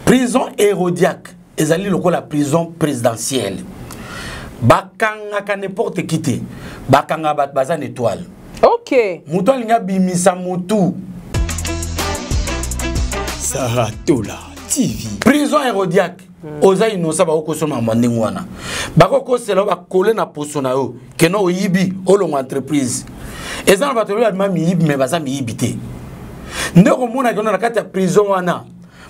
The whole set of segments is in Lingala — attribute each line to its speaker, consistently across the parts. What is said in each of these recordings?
Speaker 1: Prison hérodiaque ezali lokola prison présidentielle. Bakangaka n'importe qui te. Bakanga bato baza na étoile.
Speaker 2: Ok.
Speaker 1: Moto alingi abimisa motu.
Speaker 3: Sarah Tola TV.
Speaker 1: Prison hérodiaque. Oza innocent, bakokosoma makambo ndenge wana. Bakokosela bakole na poso na yo keno oyibi olongo entreprise. Eza na bato oyo babima miyibi me baza miyibi te. Nde okomona keno na kati ya prison wana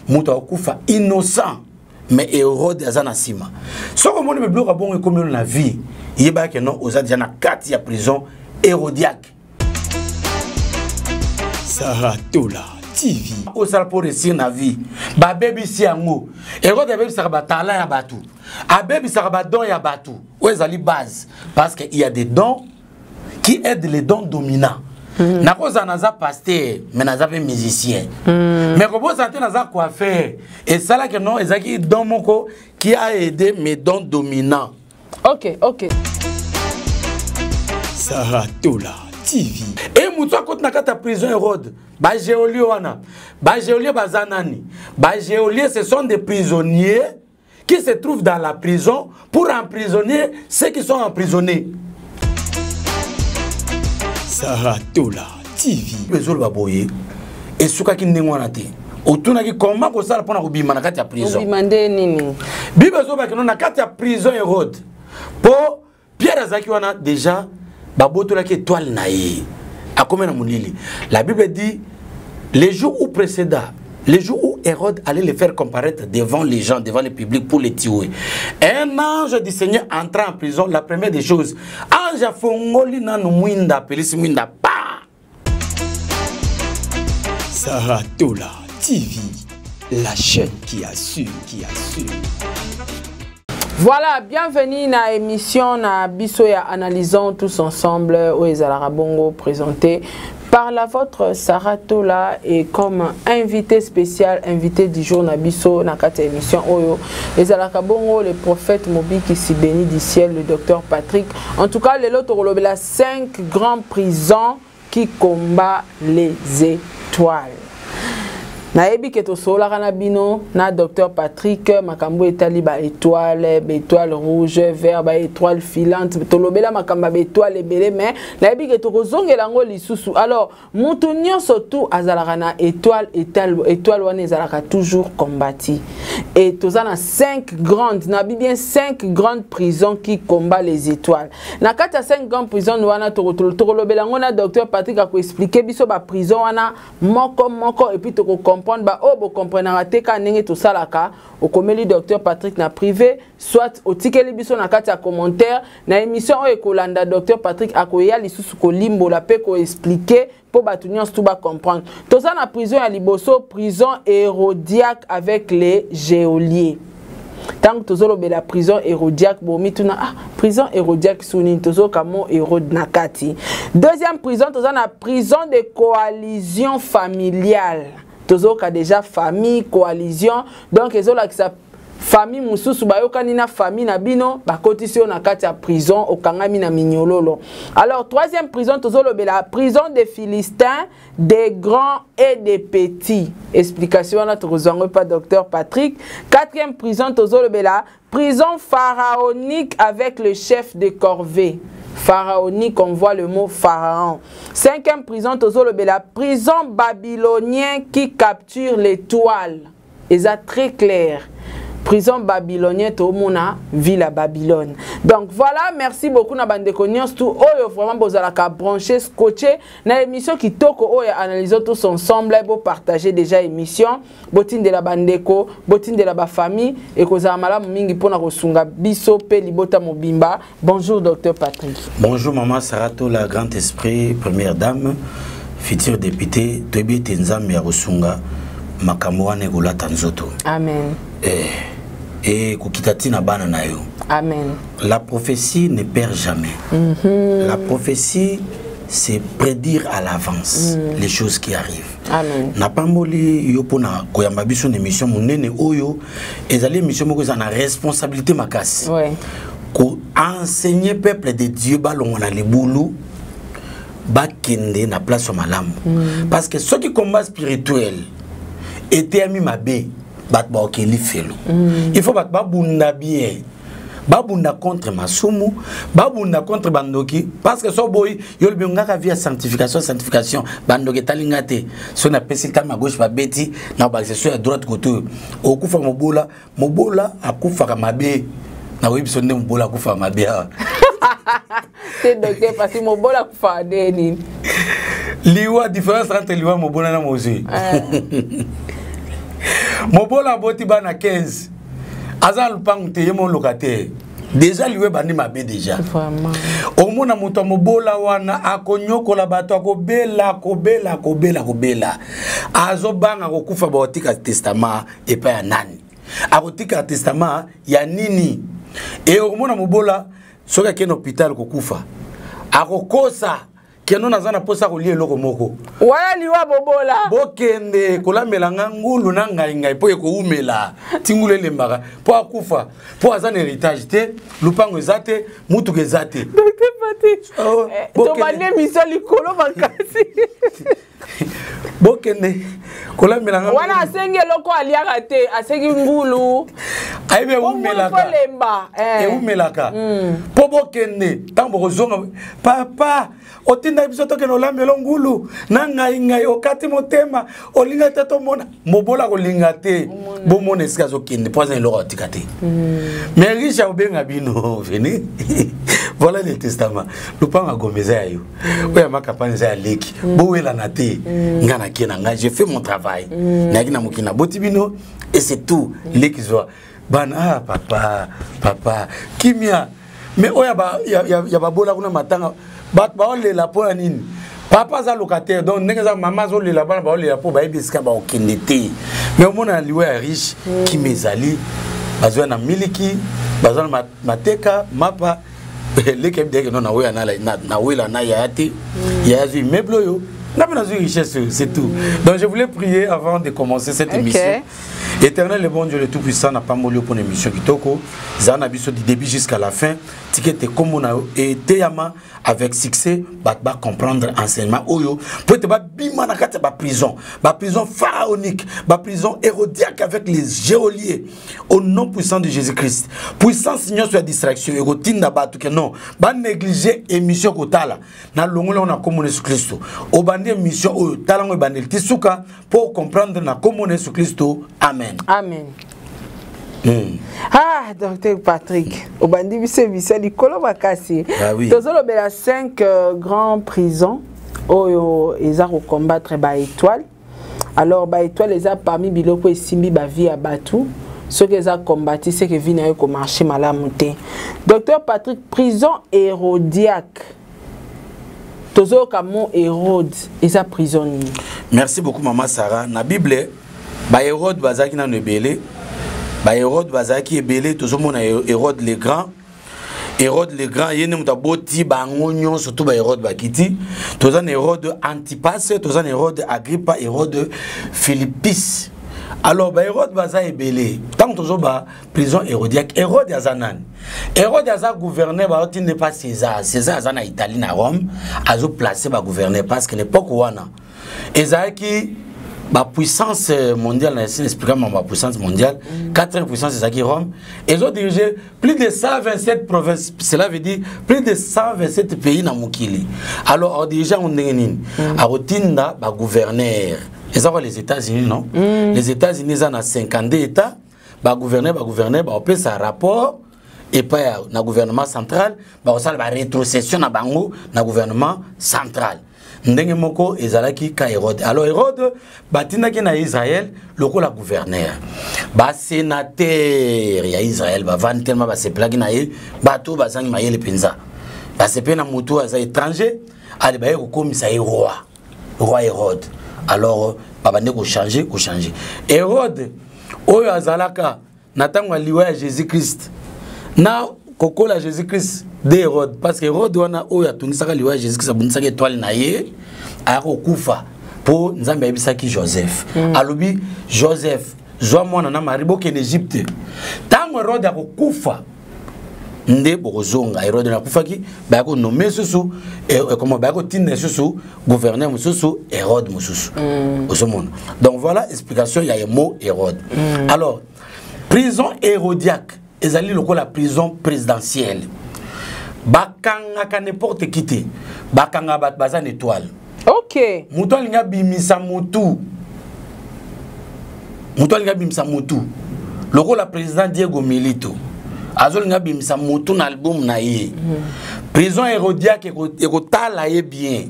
Speaker 1: moto akokufa innocent, mais Hérode aza na nsima. Soki omoni biloko ya bongo ekomi na vie, yebaka keno oza deja na kati ya prison hérodiaque.
Speaker 3: Sarah Tola TV.
Speaker 1: Osala mpo réussir na vie, babebisi yango. Hérode abebisaka batala ya bato, abebisaka badon ya bato oyo ezali base, parce que il y a des dons qui aident les dons dominants. Nakozala naza pasteur mais naza mpe musicien, mais kobosana te naza coiffeur. Esalaki non, ezalaki don moko qui a aidé mes dons dominants.
Speaker 2: Ok.
Speaker 3: Sarah Tola TV.
Speaker 1: E moto akoti na kati ya prison Hérode, bageolie wana, bageolie baza nani? Bageolie, ce sont des prisonniers qui se trouvent dans la prison pour emprisonner ceux qui sont emprisonnés.
Speaker 3: Sarah Tola TV.
Speaker 1: Ezoloba boye, esukaki ndenge wana te. Otunaki comment kosala mpona kobima na kati ya prison.
Speaker 2: Obima nde nini?
Speaker 1: Bible ezolobaki no na kati ya prison Hérode, mpo Pierre azalaki wana déjà, babotolaki étoile na ye, akomi na molili. La Bible dit, les jours où précéda, les jours où Hérode allait le faire comparaître devant les gens, devant le public pour les tuer, un ange du Seigneur entra en prison. La première des choses, ange afongoli nanu mwinda, apelisi mwinda, pa!
Speaker 3: Sarah Tola TV, la chaîne qui assure, qui assure.
Speaker 2: Voilà, bienvenue na émission na biso ya Analysons tous ensemble oyo ezalaka bongo présenté par la vôtre Sarah Tola, et comme invité spécial, invité du jour na biso na kati ya émission oyo ezalaka bongo le prophète Mobiki si béni du ciel, le docteur Patrick. En tout cas, lelo tokolobela 5 grandes prisons qui combat les étoiles. Nayebi ke tosololaka na bino na docteur Patrick makambo etali ba étoile, ba étoile rouge, vert, ba étoile filante, tolobela makambo ya ba étoile ebele, mais nayebi ke tokozongela yango lisusu. Alors moto nyonso tu azalaka na étoile, étoile, étoile wana ezalaka toujours combati. Et toza na 5 grandes, nabi bien 5 grandes prisons qui combat les étoiles. Na kati ya 5 grandes prisons wana tokolobela yango na docteur Patrick akoexplike biso ba prison wana moko moko, et puis toko comprendre ba oyo bokomprenaka te kaka ndenge tosalaka. Okomeli docteur Patrick na privé, soit otikeli biso na kati ya commentaire na émission oyo ekolanda. Docteur Patrick akoya lisusu kolimbola mpe koexplike mpo bato nyonso tu bacomprendre. Toza na prison ya liboso, prison hérodiaque avec les geôliers. Ntango tozolobela prison hérodiaque, bomituna: ah, prison hérodiaque su nini? Tozoyoka mo Hérode na kati. Deuxième prison, toza na prison de coalition familiale. Tozoyoka déjà famille, coalition, donc ezolakisa famille mosusu bayokani na famille na bino, bakotisi yo na kati ya prison, okangami na minyololo. Alors, troisième prison, tozolobela prison des Philistins, des grands et des petits. Explication wana tokozwa yango epa docteur Patrick. Quatrième prison, tozolobela prison pharaonique avec le chef de corvée. Pharaonique, on voit le mot pharaon. Cinquième prison, tozolobela prison babylonien qui capture l'étoile. Eza très clair, prison babylonien, tomona ville ya Babylone. Donc voilà, merci beaucoup na bandeko nyonso tu oyo vraiment bozalaka branché, scotché na émission kitoko oyo Analysons tous ensemble. Bopartage déjà émission, botindela bandeko, botindela bafamille, ekozala malamu mingi mpona kosunga biso mpe libota mobimba. Bonjour docteur Patrick.
Speaker 1: Bonjour maman Sarah Tola, grand esprit, première dame, future députée. Toyebi ete Nzambe ya kosunga makambo wana ekolata nzoto.
Speaker 2: Amen.
Speaker 1: Ekokita ntina bana na yo.
Speaker 2: Amen.
Speaker 1: La prophétie ne perd jamais. La prophétie, c'est prédire à l'avance les choses qui arrivent.
Speaker 2: Amen.
Speaker 1: Napamboli yo mpona koyamba biso na émission monene oyo. Ezali émission moko eza na responsabilité makasi koenseigner peuple de Dieu balongwa na libulu, bakende na place ya malamu, parce que soki combat spirituel eteyami mabe, Bato baokeli felo. Il faut bato babunda bien, babunda contre masumu, babunda contre bandoki, parce que so boyi yo lobi ngaka vie ya sanctification, sanctification, bandoki etali nga te. So napesi tama gauche, babeti na bakisa so ya droite kote oyo, okufa mobola. Mobola akufaka mabe. Nakoyebi biso nde mobola akufaka mabe awa.
Speaker 2: Te, docteur, parce que mobola akufaka nde nini?
Speaker 1: Liwa, différence entre liwa mobola na mozwi. Mobola aboti bana 15, aza na lupangu te, ye moloka te. Déjà liwa ebandi mabe déjà. Omona moto ya mobola wana akonyokola bato, akobela, akobela, akobela, akobela, azobanga kokufa. Baotika testament epai ya nani? Akotika testament ya nini? E okomona mobola soki akende hôpital kokufa, akokosa kendo naza na mposa kolia eloko moko.
Speaker 2: Wana liwa bobola.
Speaker 1: Bokende kolambela nga ngulu na ngai ngai mpo ekowumela ti ngulu elembaka, mpo akufa, mpo aza na héritage te, lupango eza te, mutuka eza te.
Speaker 2: Docteur Patrick, oh, tobandi émission likolo makasi.
Speaker 1: Bokende kolambela nga.
Speaker 2: Wana asengi eloko aliaka te, asengi ngulu.
Speaker 1: Ayebi ewumelaka.
Speaker 2: Lemba.
Speaker 1: Ewumelaka mpo bokende. Ntango bokozonga, papa otindaki biso tokende olambela ngulu na ngai ngai, okati motema, olinga te tomona mobola kolinga te bomona esika azokende, mpo aza eloko atika te. Mais riche akobenga bino: "Venez, voilà le testament. Lupanga Gombe eza ya yo, oyo ya Makapani eza ya leki, bowelana te. Nga nakie na ngai, je fais mon travail, nayaki na mokili, naboti bino et c'est tout. Leki zwa bana." Ah papa, papa, kimia. Mais oyo ya babola kuna, matanga, bato baolela mpo ya nini? Papa aza locataire, donc ndenge eza, mama azolela, bana baolela mpo bayebi esika baokende te. Mais omona na liwa ya riche, kimi ezali, bazwa na miliki, bazwa na mateka mapa. Leki yebi deke no nawela na yaya te, yaya azwi immeuble oyo, nga mpe nazwi richesse oyo, c'est tout. Donc je voulais prier avant de commencer cette émission. Éternel, le bon Dieu, le tout puissant, napamboli yo mpona émission kitoko. Zala na biso du début jusqu'à la fin. Tika ete kombo na yo eteyama avec succès, bato bacomprendre enseignement oyo, po ete babima na kati ya baprison, baprison pharaonique, baprison hérodiaque avec les geôliers, au nom puissant de Jésus Christ. Puissance nyonso ya distraction ekotinda bato ke non banéglige émission kotala, nalongola yango na kombo na Yesu Kristo. Obandi émission oyo, tala yango ebandeli ti suka mpo comprendre, na kombo na Yesu Kristo, amen.
Speaker 2: Amen. Ah, docteur Patrick, obandi biso émission likolo makasi.
Speaker 1: Ah oui.
Speaker 2: Tozolobela 5 grands prisons oyo eza kocombattre baétoile. Alors baétoile eza parmi biloko esimbi bavie ya bato. Soki eza combattu, c'est que vie na yo ekomarche malamu te. Docteur Patrick, prison hérodiaque, tozoyoka mot Hérode, eza prison nini?
Speaker 1: Merci beaucoup, mama Sarah. Na Bible, baHérode bazalaki nano ebele, baHérode bazalaki ebele. Tozomona Hérode le Grand. Hérode le Grand, ye nde moto aboti bango nyonso to baHérode bakiti. Toza na Hérode Antipas, toza na Hérode Agrippa, Hérode Philippis. Alors baHérode baza ebele. Ntango tozoba prison hérodiaque, Hérode aza nani? Hérode aza gouverneur baotinde pa César. César aza na Italie, na Rome, azoplace bagouverneur, parce que l'époque wana ezalaki bapuissance mondiale. Na esi expliquer ma bapuissance mondiale. Quatrième puissance ezalaki Rome, ezodirige plus de 127 provinces, cela veut dire plus de 127 pays na mokili. Alors adirige yango ndenge nini? Akotinda bagouverneur. Eza kwa les États-Unis, non? Les États-Unis eza na 52 états. Bagouverneur, bagouverneur baopesa rapport epai na gouvernement central, bakosala barétrocession na bango na gouvernement central. Ndenge moko ezalaki ka Hérode. Alors Hérode batindaki na Israël lokola gouverneur. Basénateur ya Israël bavandi tellement basepelaki na ye, bato bazangi mayele mpenza basepeli na motu aza étranger. Ale baye kokomisa ye roi, roi Hérode. Alors babandi kochange, kochange Hérode oyo azalaka na ntango ya liwa ya Jésus Christ na kokola Jésus Christ de Hérode, parce que Hérode wana oyo atungisaka liwa ya Jésus Christ, abundisaki étoile na ye, aya kokufa mpo Nzambe ayebisaki Joseph. Alobi: "Joseph, zwa mwana na Marie, bokende Egypte." Ntango Hérode akokufa, Nde bokozonga. Hérode akufaki, baya konommer susu, comment, baya kotinda susu gouverneur mosusu, Hérode mosusu. Ozomona? Donc voilà explication ya mot Hérode. Alors, prison hérodiaque ezali lokola prison présidentielle. Bakangaka n'importe qui te, bakangaka bato baza na étoile. Moto alingi abimisa motu, moto alingi abimisa motu lokola président Diego Milito azolinga abimisa motu na album na ye. Prison hérodiaque ekotala ye bien.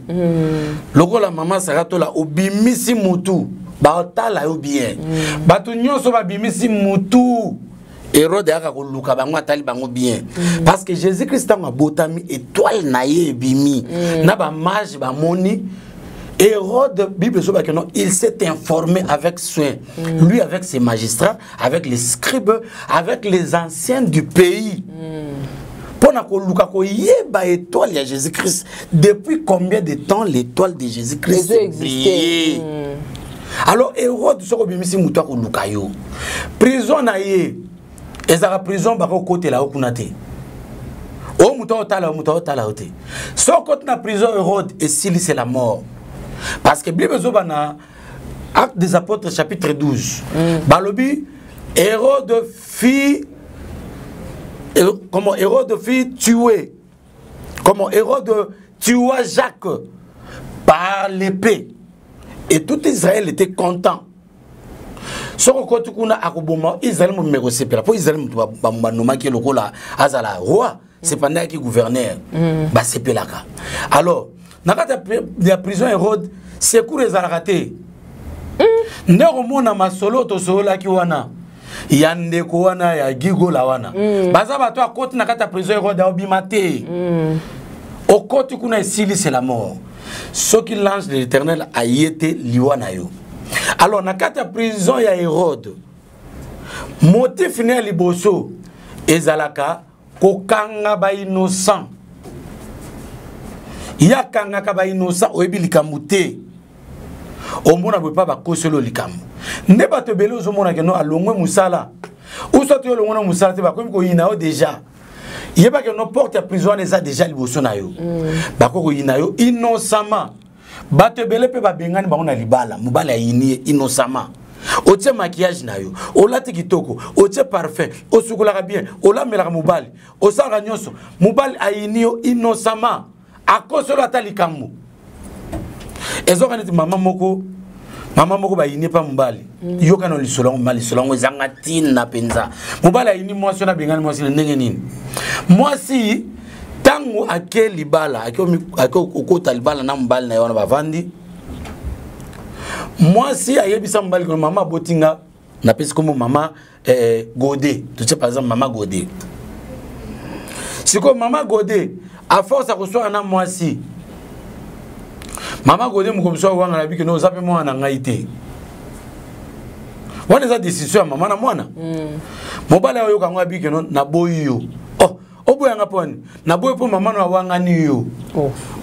Speaker 1: Lokola mama Saratola, obimisi motu, baotala yo bien. Bato nyonso babimisi motu, Hérode ayaka koluka bango, atali bango bien. Parce que Jésus Christ, ntango abotami, étoile na ye ebimi na bamages bamoni Hérode. Bible ezobaki non, il s'est informé avec soin, lui avec ses magistrats, avec les scribes, avec les anciens du pays, mpo na koluka koyeba étoile ya Jésus Christ, depuis combien de temps l'étoile de Jésus Christ brillait. Alors Hérode, soki obimisi moto, akoluka yo. Prison na ye ezalaka prison bakokotela yo kuna te. Oyo moto aotala yo, moto aotala yo te. Soki okoti na prison Hérode, esili, c'est la mort. Parce que Bible ezoba na Acte des Apôtres chapitre 12, balobi Hérode fit, comment, Hérode fit tuer, comment, Hérode tua Jacques par l'épée et tout Israël était content. Soki okoti kuna, akoboma Israel mobimba, ekosepela mpo Israel moto banomaki lokola azala roi, cependant ayaki gouverneur. Basepelaka. Alors na kati ya prison Hérode, secours ezalaka te. Nde komona masolo tosololaki wana ya ndeko wana ya Gigola wana. Baza bato akoti na kati ya prison Hérode, aobima te. Okoti kuna, esili, c'est la mort. Soki l'ange de l'Éternel aye te, liwa na yo. Alors na kati ya prison ya Hérode, motif ne ya liboso ezalaka kokanga bainnocent. Ye akangaka bainnocent. Oyebi likambo te, omona boye mpa bakoseli likambo. Nde bato ebele ozomona que non, alongwe mosala, uso te, olongwe na mosala te, bakomi koyina yo déjà. Yebaki no, porte ya prison wana eza déjà liboso na yo. Bakoki koyina yo innocemment. Bato ebele mpe babengani bango na libala, mobali ayini ye innocemment. Otie maquillage na yo, olati kitoko, otie parfum, osukolaka bien, olamelaka mobali, osalaka nyonso, mobali ayini yo innocemment, akosolo ata likambo. Ezoka neti mama moko bayini mpa mobali. Yoka na lisolo yango, ma lisolo yango ezanga ntina mpenza. Mobali ayini mwasi wana, abengani mwasi na ndenge nini? Mwasi ntango ake libala, ake okota libala na mobali na ye wana, bavandi, mwasi ayebisa mobali kono mama abotinga, napesi kombo mama Gode, totie par exemple mama Gode. Sikoyo mama Gode, à force ya koswaka na mwasi, mama Gode moko mosu awanga na bikeno, oza mpe mwana na ngai te. Wana eza décision ya mama na mwana. Mobali ayoka yango, abikeno, naboyi yo. Oh, oboyanga mpo wani? Naboyi mpo mama no awangani yo.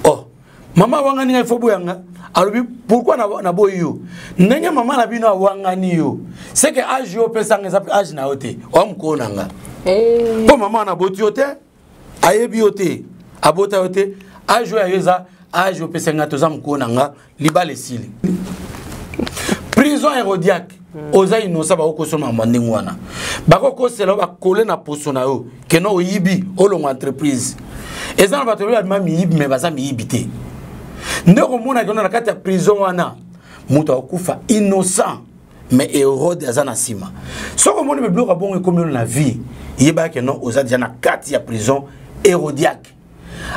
Speaker 1: Oh, mama awangani ngai, faut boyanga. Alobi pourquoi naboyi yo? Ndenge mama na bino awangani yo, c'est que âge yo opesanga eza âge na yo te, oya mokolo na nga. Mpo mama wana aboti yo te, ayebi yo te, abota yo te. Âge oyo ayo eza âge opesa nga, toza mokolo na nga. Libala esili. Prison hérodiaque. Oza innocent, bakokosoma makambo ndenge wana, bakokosela yo, bakole na poso na yo que non, oyibi, olongwa entreprise. Eza na bato oyo babima miyibi, mais baza miyibi te. Nde okomona que non, na kati ya prison wana, moto akokufa innocent, mais Hérode aza na nsima. Soki omoni biloko ya bongo ekomi na vie, yebaka que non, oza déjà na kati ya prison hérodiaque.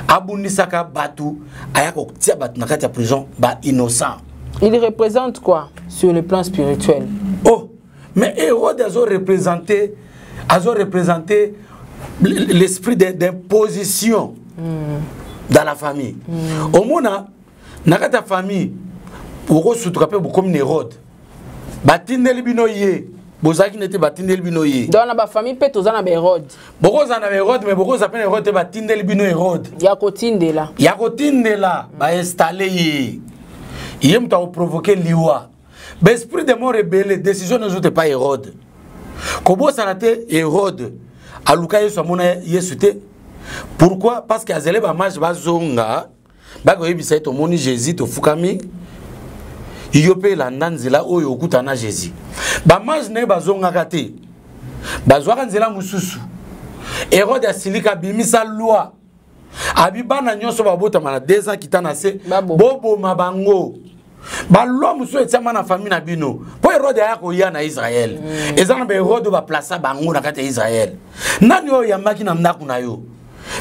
Speaker 1: Abundisaka bato, aya kotia bato na kati ya prison, bainnocent.
Speaker 2: Il représente quoi sur le plan spirituel?
Speaker 1: Oh, mais Hérode azo représenter l'esprit d'imposition dans la famille. Omona na kati ya famille, okosutuka mpe bokomi na Hérode, batindeli bino ye, bozalaki nete batindeli bino ye.
Speaker 2: Donc na bafamille mpe toza na baHérode?
Speaker 1: Bokozala na baHérode, mais bokozala mpe na Hérode te, batindeli bino Hérode.
Speaker 2: Ya kotindela.
Speaker 1: Ya kotindela, bainstaller ye, ye moto akoprovoquer liwa. Baesprit de mort ebele, décision nyonso te pa Hérode. Kobosana te, Hérode aluka Yesu, amona Yesu te. Pourquoi? Parce que azele bamage bazonga, bakoyebisa ye: tomoni Jésus, tofukami. Yo mpe elanda nzela oyo okutana na Jésus. Bamage na ye bazongaka te, bazwaka nzela mosusu. Hérode asilika, abimisa loi, abi bana nyonso babotama na 2 ans kita na se, boboma bango. Baloi mosusu etiama na famille na bino mpo Hérode aya koya na Israele. Eza na baHérode oyo baplaça bango na kati ya Israele. Nani oyo oyambaki na ndako na yo?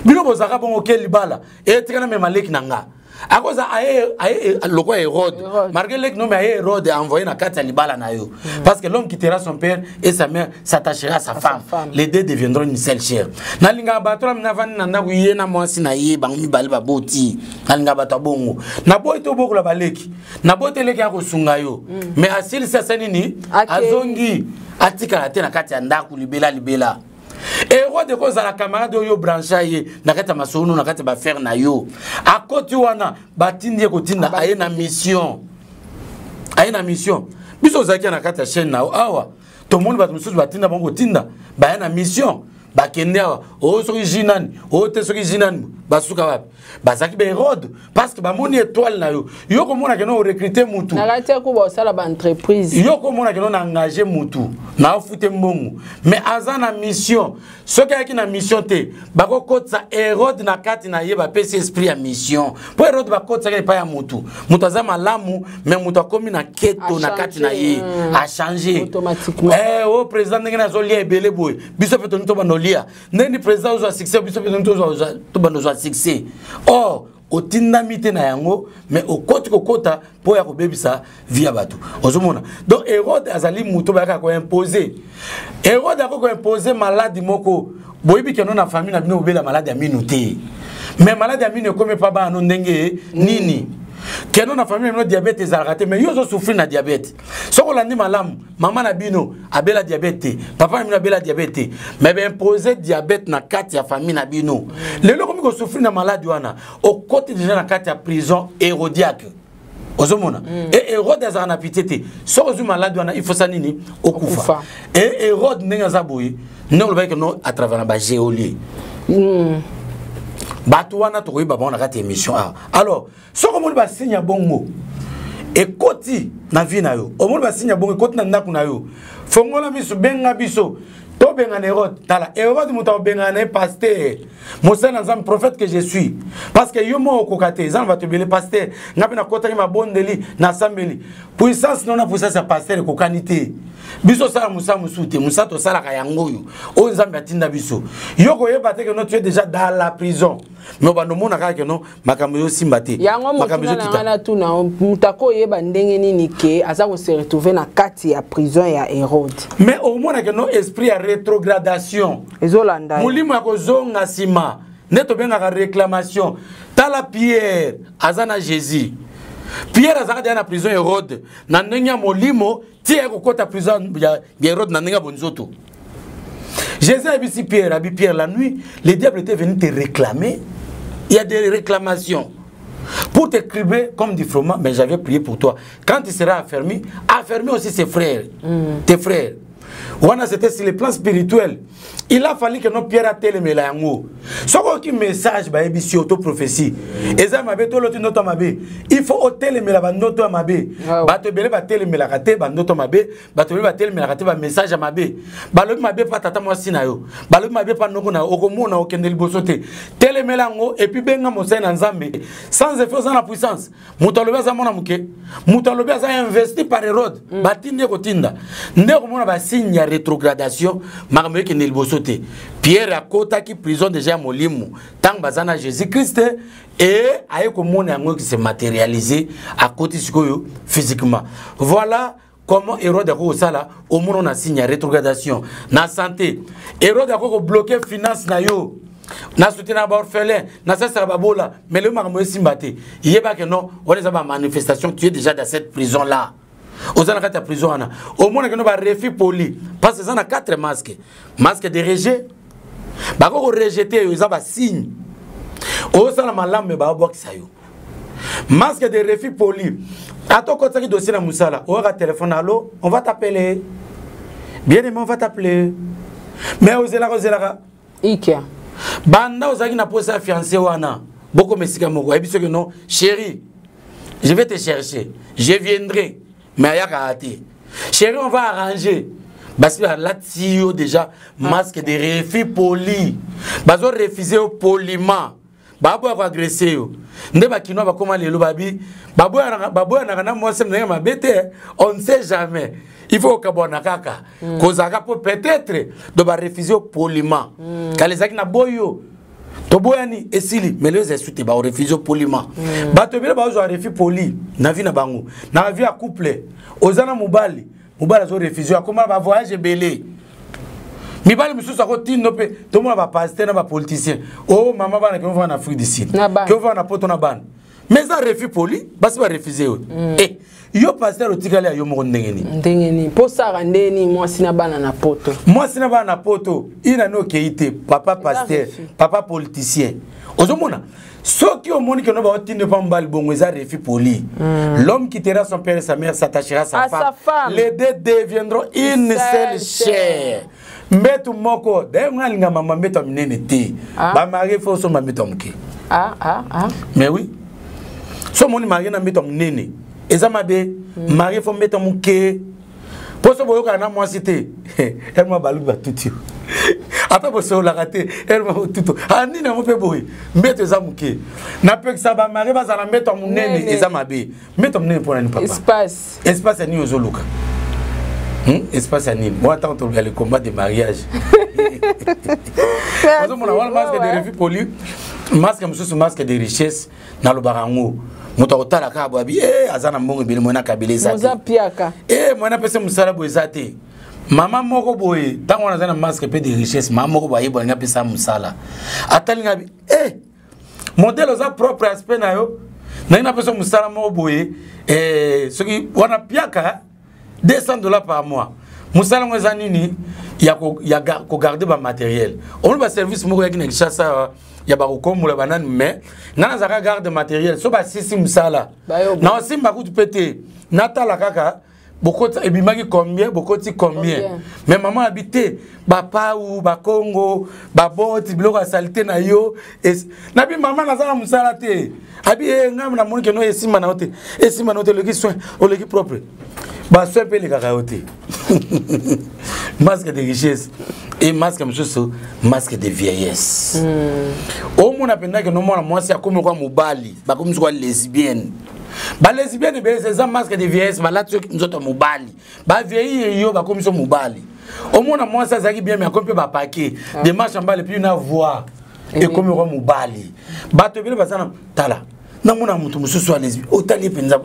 Speaker 1: Bino bozalaka bongo ke libala etikana, mema leki na nga akoza aye aye lokola Hérode, malgré leki no, mais aye Hérode envoyé na kati ya libala na yo, parce que l'homme quittera son père et sa mère, s'attachera à sa femme, femme, les deux deviendront une seule chair. Nalingaka bato na mina vandi na ndako, ye na mwasi na ye, bango mibale baboti. Nalingaka bato ya bongo. Naboyi te obokola baleki, naboyi te eleki ya kosunga yo, mais asilisi, asa nini, azongi, atikala te na kati ya ndako libela libela. Hérode ekozala camarade oyo brancha ye na kati ya masolo, na kati ya baaffaires na yo. Akoti wana, batindi ye kotinda, aye na mission, aye na mission. Biso ozalaki na kati ya chaîne na yo awa, tomoni bato mosusu batinda bango kotinda, baya na mission, bakende awa oyo soki ji nani oyo te, soki ji nani, basuka wapi? Bazalaki baHérode, parce que bamoni étoile na yo. Yo komona keno orecrute mutu
Speaker 2: na kati ya kuba osala baentreprise.
Speaker 1: Yo komona keno na engage mutu na ofute mbongo, mais aza na mission. Soki ayaki na mission te, bakokotisa Hérode na kati na ye, bapesi esprit ya mission. Mpo Hérode bakotisaki epai ya mutu, moto aza malamu, mais moto akomi na keto na kati na ye, achange.
Speaker 2: Automatiquement.
Speaker 1: O président, ndenge nazolia ebele boye, biso mpe toni tobanda olia. Ndenge président ozwa succès, biso mpe toni tobanda ozwa succès. Or otindami te na yango, mais okoti kokota mpo ya kobebisa vie ya bato. Ozomona? Donc Hérode azali moto bayaka koimpose. Hérode akoki koimpose maladi moko. Boyebi keno na famille na bino bobela maladi ya minu te, mais maladi ya minu ekomi epa bana no. Ndenge nini keno na famille na bino diabète ezalaka te, mais yo ozosouffrir na diabète? Soki olandi malamu, mama na bino abela diabète te, papa na bino abela diabète te, mais baimpose diabète na kati ya famille na bino. Lelo okomi kosouffrir na maladi wana, okoti déjà na kati ya prison hérodiaque. Ozomona? E Hérode azalaka na pitié te. Soki ozwi maladi wana, il faut sa nini? Okufa. E Hérode, ndenge aza boye, ndenge olobaki keno à travers na bageôlier, bato wana tokoyeba bango na kati ya émission awa. Alors soki omoni basigne ya bongo ekoti na vie na yo, omoni basigne ya bongo ekoti na ndako na yo, fongola miso, benga biso, tobengana Hérode. Tala, Hérode, moto akobengana na ye pasteur, mosali na Nzambe, prophète que je suis, parce que yo moko okoka te. Eza na bato ebele: pasteur, nga mpe nakotaki mabondeli, nasambeli. Puissance no na puissance ya pasteur ekokani te. Biso osala mosala mosusu te, mosala tosalaka yango oyo oyo Nzambe atinda biso. Yo koyeba te keno tu es déjà dans la prison, mais obanda omona kaka keno makambo ezosimba te.
Speaker 2: Yango motuna na ngai, natuna: moto akoyeba ndenge nini ke aza kose retrouver na kati ya prison ya Hérode?
Speaker 1: Mais omona keno esprit ya rétrogradation
Speaker 2: ezolanda.
Speaker 1: Molimo ya kozonga nsima nde tobengaka réclamation. Tala, Pierre aza na Jésus. Pierre azalaka deya na prison Hérode na ndenge ya molimo, ti aye kokɔta prison ya Hérode na ndenge ya bonzoto. Jésus ayebisi Pierre, abi: Pierre, la nuit, le diable était venu te réclamer. Il y a des réclamations pour te cribler comme du froment, mais j'avais prié pour toi. Quand tu seras affermi, affermi aussi ses frères, tes frères. Wana c'était sur le plan spirituel. Il a fallu que nos Pierre atelemela yango. Soki oki message bayebisi yo to prophétie eza mabe, to oloti ndoto ya mabe, il faut otelemela bandoto ya mabe. Bato ebele batelemelaka te bandoto ya mabe, bato ebele batelemelaka te bamessage ya mabe. Balobi mabe mpa tata mwasi na yo, balobi mabe mpa noko na yo, okomona okende liboso te. Telemela yango et puis benga mosali na Nzambe. Sans effet, oza na puissance. Moto alobi aza mwana moke, moto alobi aza investi par Hérode, batindi ye kotinda. Nde okomona basigne ya rétrogradation, makambo ekende liboso te. Pierre akotaki prison déjà ya molimo ntango baza na Jésus Christ e aye komona yango se matérialiser, akoti sikoyo physiquement. Voilà comment Hérode akoki kosala. Omona na signe ya rétrogradation na santé, Hérode akoki kobloquer finance na yo. Na soutien na baorphelin, nasalisaka babola, mais lelo makambo esimba te. Yebake non, wana eza bamanifestation, tu es déjà dans cette prison là. Oza na kati ya prison wana, omonake no barefus poli, parce que eza na quatre masques. Masque de rejet, bakoki korejeter yo, eza basigne. Ozosala malamu me baobwakisa yo. Masque de refus poli, ata okotisaki dossier na mosala, oyaka téléphone: allo, on va t'appeler, bien aimé, on va t'appeler. Mais ozelaka, ozelaka.
Speaker 2: Ikia.
Speaker 1: Banda ozalaki na posa ya fiancé wana, bokoma esika moko, ayebi soki non, chéri, je vais te chercher, je viendrai, mais ayaka te. Chéri, on va arranger. Basi balati yo déjà masque de refus poli, bazo refuser yo poliment, baboya koagresse yo. Nde bakinois bakóma lelo babi baboyanaka na mwasi ndenge mabe te, on ne sait jamais, il faut okabwana kaka kozalaka mpo peut-être do barefuse yo poliment. Kala ezalaki na boyo toboyani esili, mais lelo eza esu te, barefuse yo poliment. Bato ebele bazwa refus poli na vie na bango, na vie ya couple. Oza na mobali, mobali azorefuse yo, akóma na bavoyage ebele. Mibali mosusu akotindo mpe tomona bapaster na bapoliticien o oh, mama bana ke ovanda na Afrique du Sud, ke ovanda na Poto na bana, mais eza refus poli, basi barefuse yo. Eh, yo paster otikali ya yo moko ndenge nini?
Speaker 2: Ndenge nini mpo sara ndenge nini mwasi na bana na Poto?
Speaker 1: Mwasi na bana na Poto, inani okei te, papa paster, papa politicien. Ozomona soki omoni keno baotinde mpa mobali bongo, eza refus poli. L'homme quittera son père et sa mère, s'attachera sa femme.
Speaker 2: Sa femme,
Speaker 1: les deux deviendront une seule chair, mbetu moko. D'ailleurs nga alinga mama mbeto ya minene te.
Speaker 2: Ah.
Speaker 1: Bamarie fo osomba mbeto ya moke.
Speaker 2: Ah, ah, ah.
Speaker 1: Mais oui, so omoni marie na mbeto ya monene, eza mabe. Marie fo mbeto ya moke, mpo so boyokana na mwasi te, elma baluki batuti yo, ata bosololaka te, elma botuto anini yango mpe boye. Mbeto eza moke, napekisa bamarie bazala na mbeto ya monene, eza mabe. Mbeto ya monene mpo nani, papa?
Speaker 2: Espace.
Speaker 1: Espace ya nini ozoluka? Espace ya nini wana? Ntango toloba le combat de mariage, ozomona wana masque de refus poli, masque mosusu masque de richesse. Nalobaka yango, moto akotala kaka boye, abi e aza na mbongo ebele, moyen akabela eza te, e moyen apesa mosala boye eza te. Mama moko boye, ntango wana aza na masque mpe de richesse, mama moko boye ayeba alingi apesa mosala, atalinga abi e modèle oza propre, aspect na yo, ndenge napesa mosala moko boye, soki wana piaka 200 $ par mois. Mosala yango eza nini? Ya kogarde bamatériel. Omoni baservice moko yaki na Kinshasa ya bakokombola banani, mais ngai nazalaka garde matériel. So basisi mosala, na osimba kutu mpe te, natala kaka bokoti ebimaki combien, bokoti combien. Mais mama abi te, bapau bakongo baboti biloko ya salite na yo. Nabi mama, naza na mosala te. Abi e ngai namoni keno esimba na yo te, esimba na yo te, oleki soin, oleki propre, basoin mpe elekaka yo te. Masque de richesse et masque mosusu masque de vieillesse. Omona mpenza keno mwana mwasi akomi kwa mobali, bakomi sikoa lesbienne. Balesbienne ebele eza masque de vieillesse, balati nzoto ya mobali, bavieillir yo, bakomi so mobali. Omona mwasi azalaki bien, mais akomi mpe bapake démarche mbale, puis na voix ekomi kwa mobali. Bato ebele baza na tala, namona moto mosusu ya lesbi, otali ye mpenza,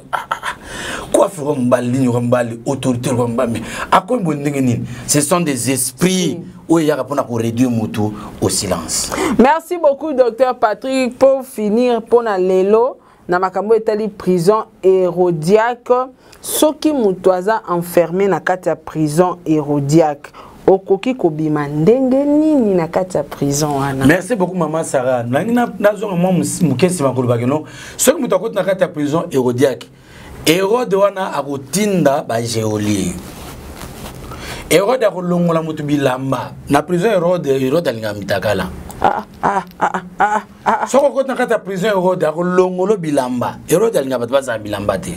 Speaker 1: coiffe kwa mobali, nini kwa mobali, autorité kwa mobali, mais akomi boye ndenge nini? Ce sont des esprits oyo eyaka mpona koréduire motu au silence.
Speaker 2: Merci beaucoup, docteur Patrick. Pour finir, mpona lelo na makambo etali prison hérodiaque, soki moto aza enfermé na kati ya prison hérodiaque, okoki kobima ndenge nini na kati ya prison wana?
Speaker 1: Merci beaucoup, mama Sara. Nangi nazonga mwa moke nsima kolobaki no, soki moto akoti na kati ya prison hérodiaque, Hérode wana akotinda bageôlier. Hérode akolongola moto bilamba na prison. Hérode, Hérode alingaka mitakala.
Speaker 2: Ah, ah, ah, ah, ah.
Speaker 1: Soki okoti na kati ya prison, Hérode akolongola bilamba. Hérode alingaka bato bazala bilamba te.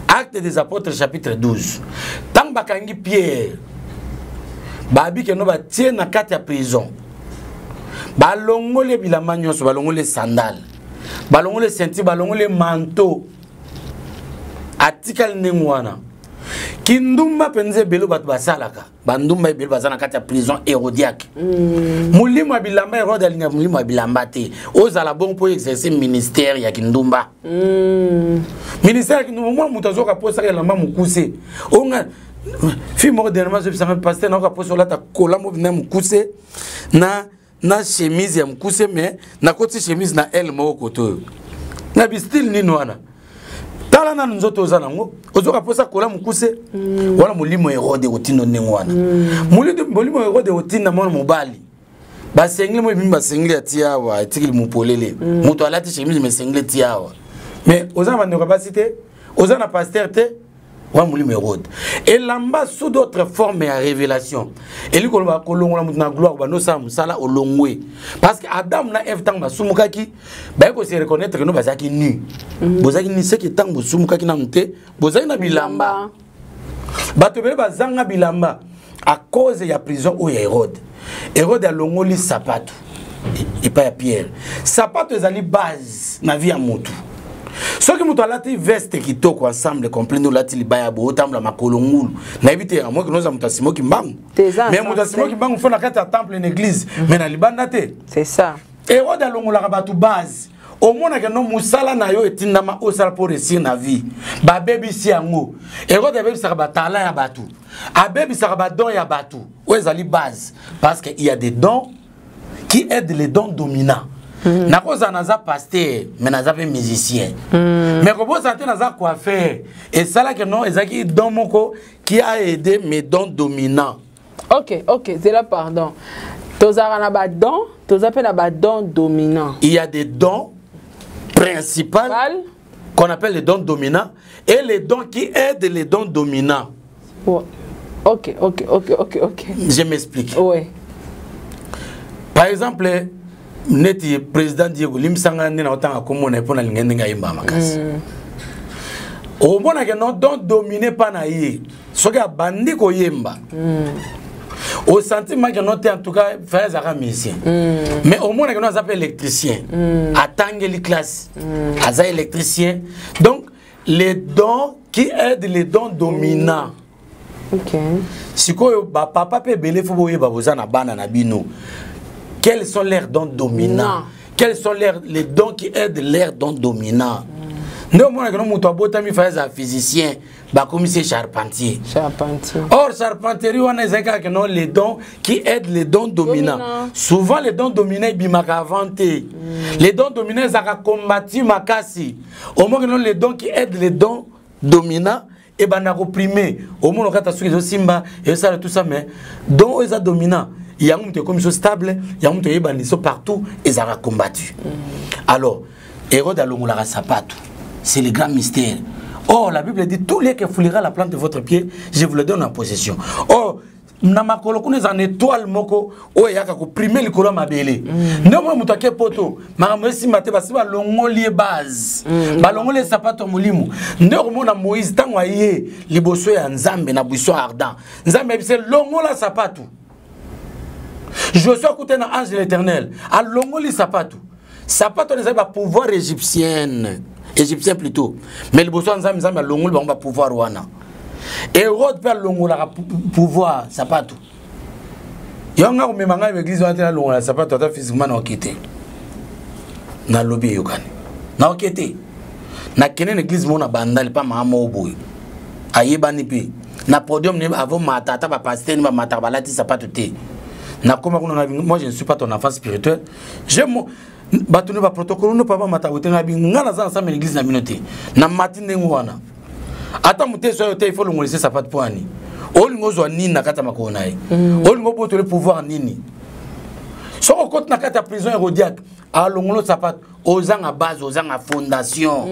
Speaker 1: Acte des Apôtres chapitre 12, ntango bakangi Pierre, babi keno batie na kati ya prison, balongoli bilamba nyonso, balongoli sandale, balongoli ceinture, balongoli manteau, atikali ndenge wana. Kindumba mpenza ebele bato basalaka, bandumba ebele baza na kati ya prison hérodiaque. Molimo ya bilamba, Hérode alingaka molimo ya bilamba te. Ozala bongo mpo exercer ministère ya kindumba. Ministère ya kindumba, mwana moto azoka posaka elamba mokuse. Onga fille moko dernièrement azobisanga: "Pasteur, naoka posa olata kola mo na mokuse na chemise ya mokuse, mais nakoti chemise na aile moko kote oyo." Na bistyle nini wana? Tala nanu nzoto oza nango, ozoka mposa kola mokuse wana. Molimo Hérode ekotinda ndenge wana. Molimo Hérode ekotinda mwana mobali, basengeli mo ebimi, basengeli ati awa, etikili mopolele. Moto alati chemise, mais sengeli eti awa. Mais oza na bandeko ya basi te, oza na pasteur te. Wana molimo Hérode. Elamba sous d'autres formes ya révélation elingi koloba kolongola moto na gloire, bando osala mosala olongwe, parce que Adam na Eve, ntango basumukaki, baye kose reconnaître keno bazalaki nu. Bozalaki nu, seke ntango bosumukaki nanu te, bozalaki na bilamba. Bato ebele bazanga bilamba à cause ya prison oyo ya Hérode. Hérode alongoli sapato epai ya Pierre. Sapato ezali base na vie ya motu. Soki moto alati veste kitoko, ensemble complet, nde olati libaya boye, otambola makolo ngulu, nayebi te, amoki noza moto asimoki mbangu. Mais moto asimoki mbangu fo na kati ya temple, na église, mais na libanda te.
Speaker 2: C'est ça.
Speaker 1: Hérode alongolaka bato base. Omonaka no mosala na yo etindama osala mpo réussir na vie, babebisi yango. Hérode abebisaka batala ya bato, abebisaka badon ya bato oyo ezali base, parce que il y a des dons qui aident les dons dominants. Nakozala naza pasteur, mais naza mpe musicien, mais kobosana te naza coiffeur. Esalaki non, ezalaki don moko qui a aidé mes dons dominants.
Speaker 2: Ok, zela, pardon, tozalaka na badon, toza mpe na badon dominant.
Speaker 1: Il y a des dons principaux qu'on appelle les dons dominants et les dons qui aident les dons dominants.
Speaker 2: Ouais. Ok.
Speaker 1: Je m'explique.
Speaker 2: Oui.
Speaker 1: Par exemple, neti président Diego, limbisanga nde na otanga komona mpo na linga ndenge ayemba makasi. Omonake no don dominé mpa na ye, soki abandi koyemba, osanti make no te. En tout cas, frère azalaka musicien, mais omonake no aza mpe électricien, atangeli classe, aza électricien. Donc les dons qui aident les dons dominants. Sikoyo bapapa mpe ebele, fo boyeba, boza na bana na bino, quels sont leurs dons dominants? Quels sont les dons qui aident leurs dons dominants? Nde omonaka no moto abotami fa aza physicien, bakomisi ye charpentier.
Speaker 2: Charpentier.
Speaker 1: Or charpenterie wana ezali kaka no les dons qui aident les dons dominants.
Speaker 2: Dominant.
Speaker 1: Souvent les dons dominants ebimaka avant te. Les dons dominants ezalaka combati makasi. Omoki no les dons qui aident les dons dominants ebanda koprime. Omona okata soki ezosimba, ezosala tout ça, mais don oyo eza dominant, yango moto ekomi so stable, yango moto eyebani so partout, ezalaka combattu. Alors Hérode alongolaka sapato, c'est le grand mystère. Or la Bible dit: tout lieu que foulera la plante de votre pied, je vous le donne en possession. Or na makolo kuna eza na étoile moko oyo eyaka koprime likolo ya mabele. Nde omona moto ake poto, makambo esimba te, basi balongoli ye base, balongoli ye sapato ya molimo. Nde okomona Moïse, ntango aye liboso ya Nzambe na buisson ardent, Nzambe ayebisi: longola sapato. Josue akute na ange de l'Éternel, alongoli sapato. Sapato wana ezali bapouvoir égyptienne, égyptien plutôt, mais liboso ya Nzambe, Nzambe alongoli bango bapouvoir wana. Hérode mpe alongolaka pouvoir, sapato. Yango nga komema ngai baeglise wana te, nalongola sapato ata physiquement, naoke te. Nalobi eyokani, naoke te. Nakende na église moko na Bandali mpa mama moko boye, ayebani mpe na podium ne avant mata, ata bapaster ni bamataka balati sapato te. Nakoma kuna na: moi, je ne suis pas ton enfant spirituel. Je mo bato ne baprotocole no papa mata bote. Nga bi nga naza na samba église na bino te. Na mati ndenge wana, ata moteso oyo te, il faut longolisa sapato. Mpo ani olingi ozwa nini na kati ya makolo na ye? Olingi obotole pouvoir nini? Soki okoti na kati ya prison hérodiaque, alongolo sapato, ozanga base, ozanga fondation,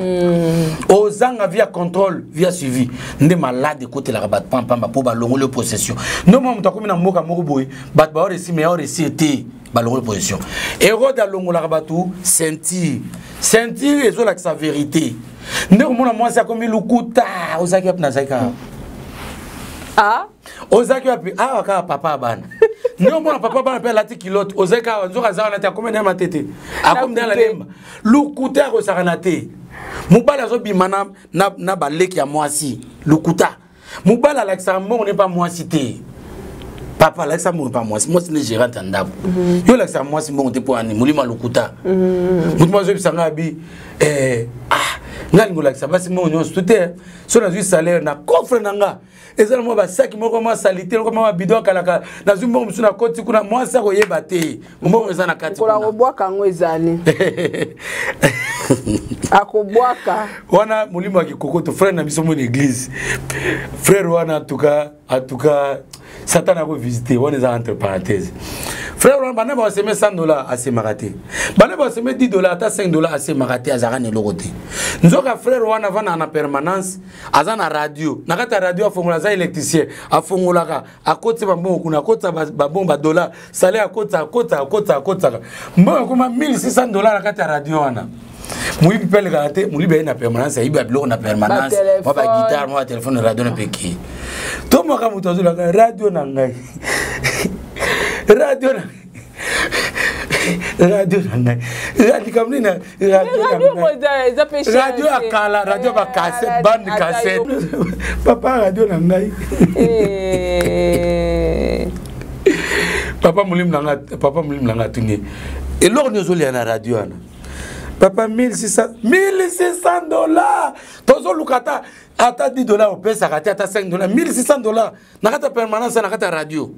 Speaker 1: ozanga via contrôle, via suivi. Nde malade ekotelaka bato pampamba mpo balongoli yo possession. Nde mwa moto akomi na mboka moko boye, bato baoréussir, mais aoréussir te, balongoli possession. Hérode alongolaka bato ceinture. Ceinture ezolakisa vérité. Nde komona mwasi akomi lukuta: ozalaki wapi? Nazalaki kaka.
Speaker 2: Ah.
Speaker 1: Ozalaki wapi? Awa kaka, papa ya bana. Nde omona papa bana mpe alati kilote, ozalaki awa, nzoka aza wana te, akomi na matete, akomi nde alalemba lukuta akosakana te. Mobali azobima na baleki ya mwasi, lukuta. Mobali alakisaka mbongo ne mpa mwasi te. Papa alakisa mbongo mpa mwasi, mwasi nde gérante ya ndako. Yo olakisaka mwasi mbongo te, mpo ani? Molimo ya lokuta. Motu mo azoyebisa ngai abi ah, ngai alingi olakisa basi mbongo nyonso tu te. So nazwi salaire, na coffre na nga eza na mwa basaki moko mwa salite moko mwa babido akalaka, nazwi mbongo mosusu, nakoti kuna, mwasi akoyeba te mbongo eza na kati.
Speaker 2: Kola kobwaka yango ezali akobwaka.
Speaker 1: Wana molimo ya kikokoto. Frère na biso mona église, frère wana, en tout cas, en tout cas, Satan akovisite wana, eza entre parenthèse. Frère wana, banda baseme 100 $ asemaka te, banda baseme 10 $ ata 5 $ asemaka te, azalaka na eloko te. Nzoka frère wana avandaka na permanence, aza na radio. Na kati ya radio afongola, aza électricien, afongolaka, akotisa bambongo kuna, akotisa babongo, badollar sale, akotisa, akotisa, akotisa, akotisaka mbongo, akoma 1600 $ na kati ya radio wana. Moyibi mpe alekaka te. Moyibi aye na permanence, ayibi ya biloko na permanence, mwa baguitare, mwa batelefone, radio na peki. Tomaka moto azolaka radio na ngai, radio na radio na ngai, likambo nini? Radio ya kala, radio ya bacassette, bande cassette. Papa, radio na ngai. Papa molimo na ngai, papa molimo na ngai atuni: eloko nini ozolia na radio wana? Papa, 1600, 1600 $. Tozoluka ata 10 $ opesaka te, ata 5 $. 1600 $ na kati ya permanence, na kati ya radio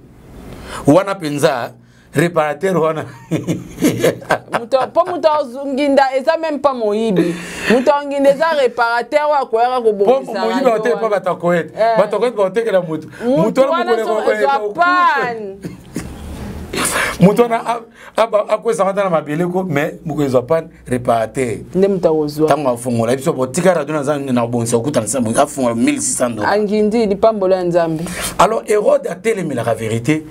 Speaker 1: wana mpenza, réparateur wana.
Speaker 2: Mpo moto azonginda eza même pas moyibi, moto anginda eza réparateur oyo akoyaka kobongisa.
Speaker 1: Moyibi aoteke mpa bato akoyete, bato akoyete baotekela motu.
Speaker 2: Motu wana ezwa panne.
Speaker 1: Moto wana akwesaka ata na mabele ko, mais moko ezwa panne, réparateur
Speaker 2: nde moto akozwa.
Speaker 1: Ntango afongola biso, botika radio, naza na kobongisa, okutana, afongola 1600 $.
Speaker 2: Angindi lipambolo ya Nzambe.
Speaker 1: Alors Hérode atelemelaka vérité,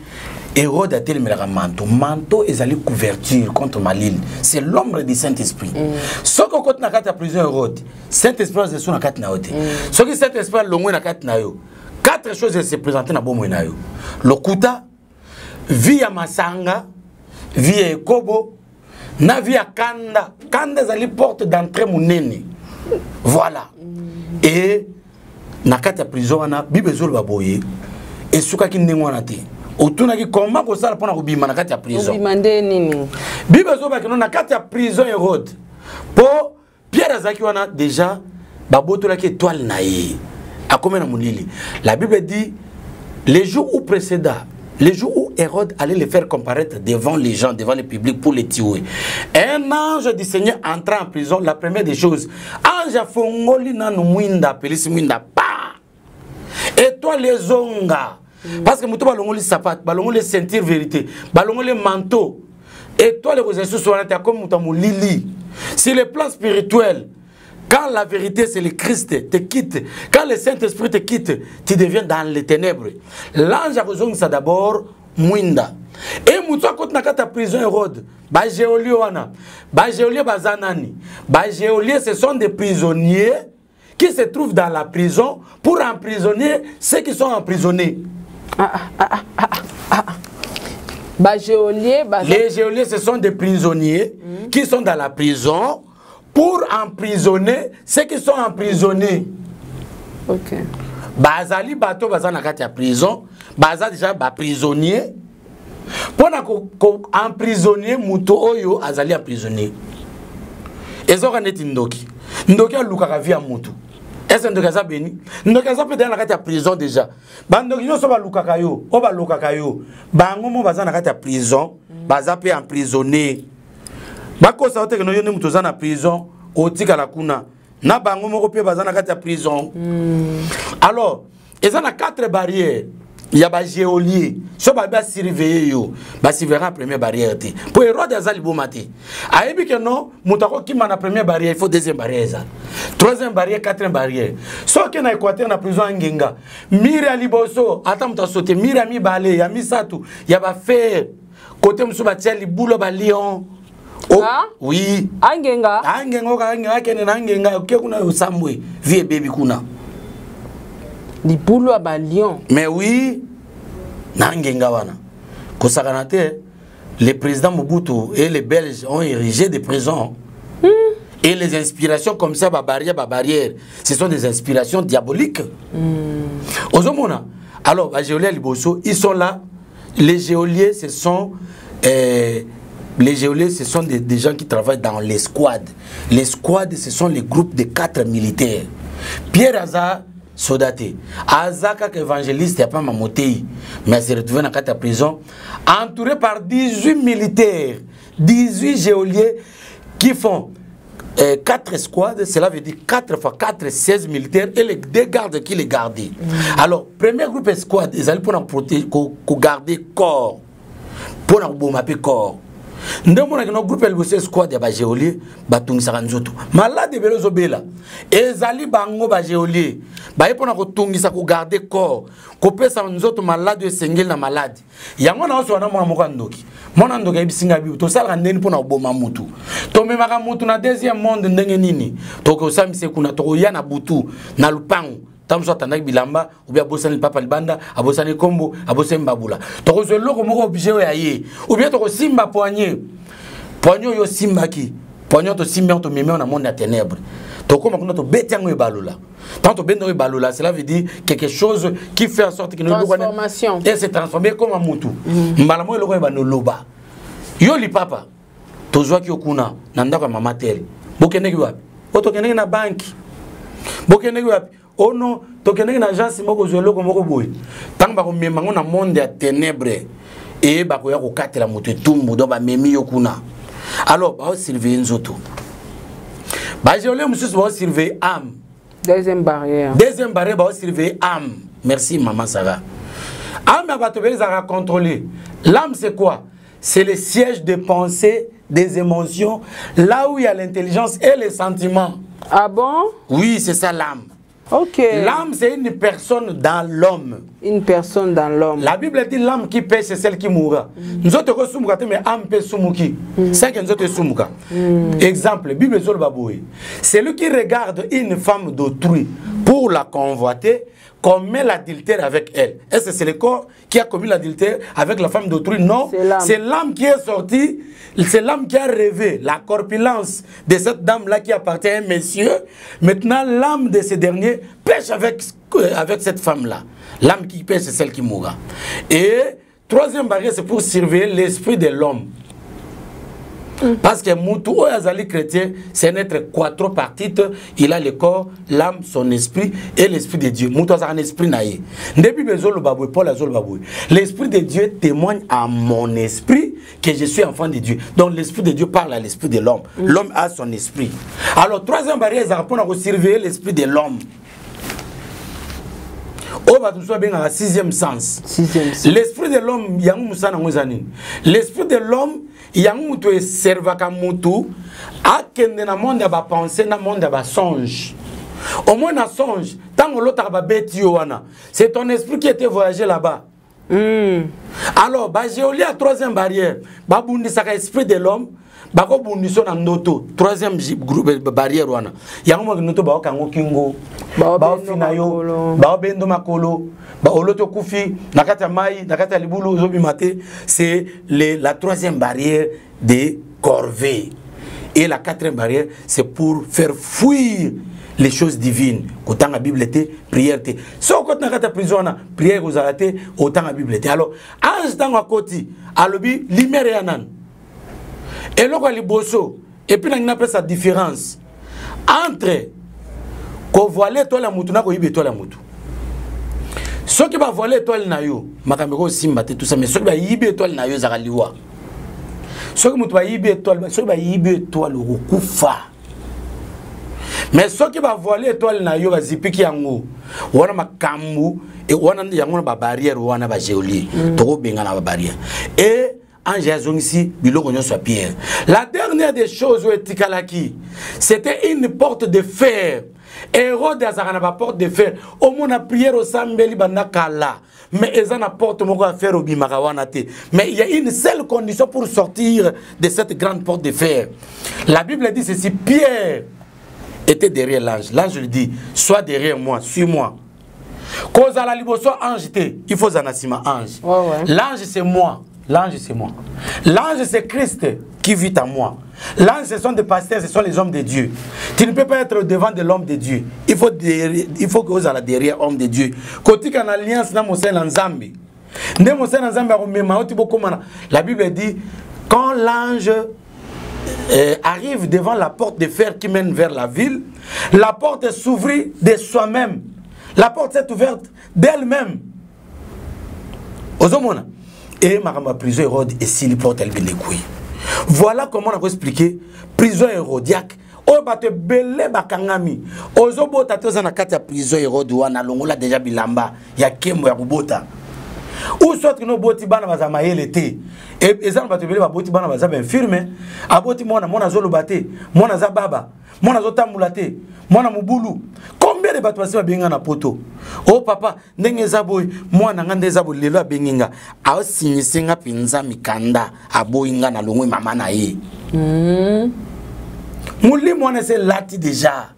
Speaker 1: Hérode atelemelaka manteau. Manteau ezali couverture contre malili, c'est l'ombre du Saint-Esprit. Soki okoti na kati ya prison Hérode, Saint-Esprit aza so na kati na yo te. Soki Saint-Esprit alongwe na kati na yo, quatre choses se présente na bomoi na yo: lokuta, vie ya masanga, vie ya ekobo na vie ya kanda. Kanda ezali porte d'entrée monene, voilà. Et na kati ya prison wana, Bible ezoloba boye, esukaki ndenge wana te. Otunaki comment kosala mpona kobima na kati ya prison.
Speaker 2: Obima nde nini?
Speaker 1: Bible ezolobaki no na kati ya prison Hérode, mpo Pierre azalaki wana déjà, babotolaki étoile na ye, akomi na molili. La Bible dit: les jours où précéda, les jours où Hérode allait le faire comparaître devant les gens, devant le public, pour les tuer, un ange du Seigneur entra en prison. La première des choses, ange afongoli nanu mwinda, apelisi mwinda pa, étoile ezonga. Parce que moto balongoli sapato, balongoli ceinture vérité, balongoli manteau, étoile ekozala lisusu wana te, akomi moto ya molili. Sur le plan spirituel, quand la vérité, c'est le Christ, te quitte, quand le Saint-Esprit te quitte, tu deviens dans les ténèbres. L'ange akozongisa d'abord mwinda e moto akoti na kati ya prison Hérode. Bageôlier wana, bageôlier baza nani? Bageôlier, ce sont des prisonniers qui se trouvent dans la prison pour emprisonner ceux qui sont emprisonnés.
Speaker 2: Ah, ah, ah, ah, ah. Bageôlier.
Speaker 1: Les geôliers, ce sont des prisonniers qui sont dans la prison pour emprisonner ceux qui sont emprisonnés. Bazali bato baza na kati ya prison, baza déjà baprisonnier mpona koemprisonner moto oyo azali emprisonné. Ezoka neti ndoki. Ndoki alukaka vie ya motu. Ese ndoki aza beni, ndoki aza mpe deya na kati ya prison déjà. Bandoki nyonso balukaka yo, oyo balukaka yo, bango mo baza na kati ya prison, baza mpe emprisonné. Bakosa yo te keno yo nde moto oza na prison, otikala kuna na bango moko mpe baza na kati ya prison. Alors eza na quatre barrières ya bageôlier. So babi basurveille yo, basurveillera première barrière te, mpo Hérode aza liboma te, ayebi ke non, moto akokima na première barrière, il faut deuxième barrière eza, troisième barrière, quatrième barrière. Soki na Équateur, na prison ya Ngenga, mur ya liboso, ata moto asote, mur ya mibale, ya misato ya bafer, kote mosusu batia libulu balion. Oh,
Speaker 2: Ah?
Speaker 1: Oui.
Speaker 2: Angenga.
Speaker 1: Angenga, oka Angenga, akende na Angenga, oke kuna, osambwe, vie ebebi kuna.
Speaker 2: Libulu ya balion.
Speaker 1: Mais oui, na Angenga wana, kosakana te. Le président Mobutu et les Belges ont érigé des prisons et les inspirations comme ça, babarrière, babarrière, ce sont des inspirations diaboliques. Ozomona, alors bageôlier ya liboso, ils sont là. Les geôliers, ce sont les geôliers, ce sont des gens qui travaillent dans les squads. Les squads, ce sont les groupes de quatre militaires. Pierre aza soda te, aza kaka évangéliste ya pamba, motei, mais se retrouvé na kati ya prison entouré par 18 militaires, 18 geôliers qui font 4 squads, cela veut dire 4 fois 4, 16 militaires et les deux gardes qui les gardaient. Alors, premier groupe escouade, ils allaient pour protéger, garder corps. Mpo na koboma mpe corps. Nde omonaki no groupe ya liboso, escouade ya bageolier, batungisaka nzoto. Malade ebele ozobela ezali bango bageolier baye mpo na kotungisa, kogarde corps, kopesa nzoto malade oyo esengeli na malade yango. Na osola na mwana moko ya ndoki. Mwana ndoki ayebisi ngai: "Bibo, tosalaka ndeni mpo na koboma mutu? Tomemaka mutu na deuxième monde ndenge nini? Tokosambisa kuna, tokoya na butu na lupango. Ntango mosusu atandaki bilamba obi, abosani lipapa libanda, abosani kombo, abosani mbabula. Tokozwa eloko moko, objet oyo ya ye, obie tokosimba poignée. Poignée oyo osimbaki, poignée oyo tosimbi yango, tomemi yango na monde ya ténèbre. Tokóma kuna, tobeti yango, ebalola. Tant tobeti yango, ebalola, cela veut dire quelque chose qui fait en sorte que
Speaker 2: Transformation.
Speaker 1: Et se transformer ekóma mutu. Mbala moko eloko oyo ebanda oloba: yo lipapa tozwaki yo kuna na ndako ya mama tel, bokendeki wapi? O tokendeki na banki. Bokendeki wapi? O non, tokendeki na agence moko kozwa eloko moko boye." Ntango bakomema yango na monde ya ténèbre e, bakoya kokatela moto etumbu. Donc bamemi yo kuna, alors baosurveille nzoto. Bageole mosusu baosurveille âme.
Speaker 2: Deuxième barrière.
Speaker 1: Deuxième barrière, baosurveille âme. Merci, mama Sara. Âme ya bato ebele ezalaka contrôlé. L'âme, c'est quoi? C'est le siège de pensée, des émotions, là où il y a l'intelligence et les sentiments.
Speaker 2: Ah bon?
Speaker 1: Oui, c'est ça, l'âme. L'âme, c'est une personne dans l'homme.
Speaker 2: Une personne dans l'homme.
Speaker 1: La Bible dit: l'âme qui pèche, c'est celle qui mourra. Nzoto ekosumuka te, mais âme mpe esumuki. Cinq nzoto esumuka. Exemple, Bible ezoloba boye: celui qui regarde une femme d'autrui pour la convoiter commet l'adultère avec elle. Est-ce que c'est le corps qui a commis l'adultère avec la femme d'autrui? Non.
Speaker 2: C'est l'âme.
Speaker 1: L'âme qui est sortie, c'est l'âme qui a rêvé la corpulence de cette dame-là qui appartient à un monsieur. Maintenant, l'âme de ce dernier pèche avec cette femme-là. L'âme qui pèche, c'est celle qui mourra. Et troisième barrière, c'est pour surveiller l'esprit de l'homme. Parce que mutu oyo azali chrétien, c'est un être quadripartite. Il a le corps, l'âme, son esprit et l'esprit de Dieu. Mutu azala un esprit na ye. Nde Bible ezoloba boye, Paul azoloba boye: l'esprit de Dieu témoigne à mon esprit que je suis enfant de Dieu. Donc l'esprit de Dieu parle à l'esprit de l'homme. L'homme a son esprit. Alors, troisième barrière ezalaka mpona kosurveiller l'esprit de l'homme, oyo bato mosusu babengaka sixième sens.
Speaker 2: Sixième sens.
Speaker 1: L'esprit de l'homme yango, mosala yango eza nini? L'esprit de l'homme yango, moto eservaka motu akende na monde ya bapense, na monde ya basonge. Au moins na songe, ntango olotaka babeti yo wana, c'est ton esprit qui était voyagé là-bas. Alors bagéoli ya troisième barrière babundisaka esprit de l'homme, bakobundisa na ndoto. Troisième groupe, barrière wana yango moki ndoto, baokango kingo, baofina yo, baobendo makolo, oloti okufi na kati ya mai, na kati ya libulu, ozobima te. C'est la troisième barrière de corvée. Et la quatrième barrière, c'est pour faire fuir les choses divines: kotanga Bible te, prière te. Soki okoti na kati ya prison wana, prière kozala te, otanga Bible te. Alors ange ntango akoti, alobi: "Lumière ya nani?" Eloko ya liboso, et puis nangi napesa différence entre kovoile étoile ya mutu na koyiba étoile ya mutu. Soki bavoile étoile na yo, makambo ekosimba te, tout ça. Mais soki bayibi étoile na yo, ezalaka liwa. Soki moto bayibi étoile, soki bayibi étoile, okokufa. Mais soki bavoile étoile na yo, bazipiki yango wana, makambo wana yango na babarrière wana, bagéolie tokobenga na babarrière. Et ange azongisi biloko nyonso ya Pierre. La dernière des choses oyo etikalaki, c'était une porte de fer. Hérode azalaka na baporte de fer. Omona prière osambeli banda kala, mais eza na porte moko ya fer, obimaka wana te. Mais il y a une seule condition pour sortir de cette grande porte de fer. La Bible dit ceci: Pierre était derrière l'ange. L'ange lui dit: "Sois derrière moi, suis-moi." Kozala liboso ange te, il faut ozala na nsima ange. L'ange, c'est moi. L'ange, c'est moi. L'ange, c'est Christ qui vit en moi. L'ange, ce sont des pasteurs, ce sont les hommes de Dieu. Tu ne peux pas être devant de l'homme de Dieu. Il faut que ozala derrière homme de Dieu. Kotika na alliance na mosali na Nzambe. Nde mosali na Nzambe akomema oti bokomana. La Bible dit: quand l'ange arrive devant la porte de fer qui mène vers la ville, la porte s'ouvrit de soi-même. La porte s'est ouverte d'elle-même. Ozomona e makambo ya prison Hérode esili, porte elibende ekwei. Voilà comment nako expliquer prison hérodiaque oyo bato ebele bakangami. Ozobota te, oza na kati ya prison Hérode wana. Longola déjà bilamba ya nkembo ya kobota. Ou soit kino oboti bana baza mayele te. Eza na bato ebele baboti bana baza bainfirme. Aboti mwana, mwana azoloba te, mwana aza baba, mwana azotambola te, mwana mobulu. Combien de bato basi babenga na poto? Oh papa, ndenge eza boye, mwana nga nde eza boye, lelo abengi nga. Aosignise nga mpenza mikanda, aboyi nga na longwe mama na ye. Molimo wana ese elati déjà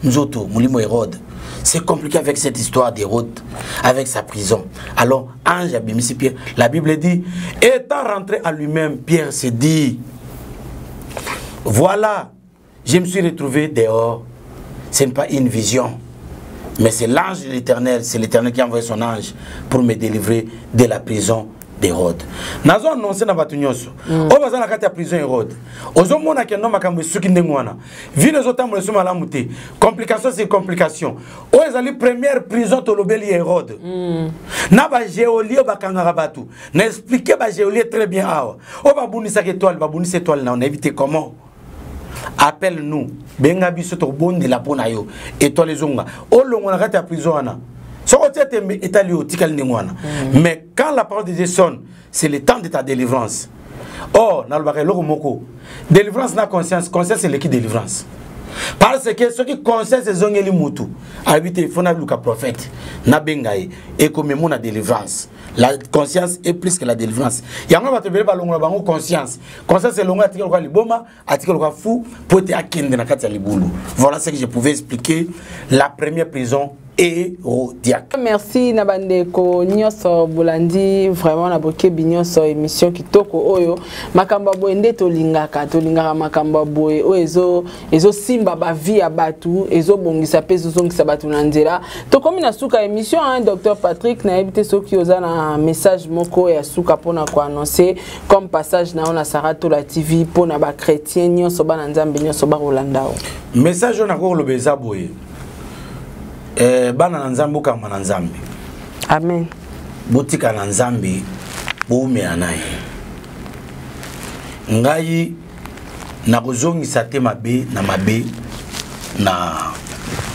Speaker 1: nzoto, molimo Hérode. C'est compliqué avec cette histoire d'Hérode, avec sa prison. Alors, ange abimisi Pierre. La Bible dit, étant rentré à lui-même, Pierre se dit, voilà, je me suis retrouvé dehors. Ce n'est pas une vision, mais c'est l'ange de l'Éternel. C'est l'Éternel qui a envoyé son ange pour me délivrer de la prison d'Hérode. Nazo annoncé na bato nyonso. Oyo baza na kati ya prison Hérode. Ozomona ke no makambo esuki ndenge wana. Vie ezotambola esu malamu te. Complication sur complication. Oyo ezali première prison tolobeli Hérode. Na ba geôlier bakangaka bato. Na expliquer ba geôlier très bien awa. Oyo babunisaka étoile, babunisa étoile na on éviter comment? Appelle-nous. Benga biso tokobondela mpo na yo. Étoile ezonga. Olongo na kati ya prison wana. Soko tia tembe etali yo tikali ndenge wana. Mais quand la parole de Dieu sonne, c'est le temps de ta délivrance. Or, nalobaka eloko moko. Délivrance na conscience, conscience eleki délivrance. Parce que soki conscience ezongeli mutu, alobi te, il faut naluka prophète, nabenga ye, ekomema na délivrance. La conscience est plus que la délivrance. Yango bato ebele balongola bango conscience. Conscience elongo atikali lokola liboma, atikali lokola fou, po ete akende na kati ya libulu. Voilà ce que je pouvais expliquer. La première prison hérodiaque.
Speaker 2: Merci na bandeko nyonso bolandi vraiment na bokebi nyonso émission kitoko oyo makambo ya boye nde tolingaka, tolingaka makambo ya boye oyo ezosimba ba vie ya bato, ezobongisa pe ezozongisa bato na nzela. Tokomi na suka émission, hein, Docteur Patrick, nayebi te soki oza na message moko ya suka mpona koannoncer comme passage na yo na Sarah Tola TV mpona ba chrétien nyonso, bana Nzambe nyonso bakolanda yo.
Speaker 1: Message oyo nakoloba eza boye. Bana na Nzambe, bokamba na Nzambe.
Speaker 2: Amen.
Speaker 1: Botika na Nzambe, boumela na ye. Ngai nakozongisa te mabe na mabe na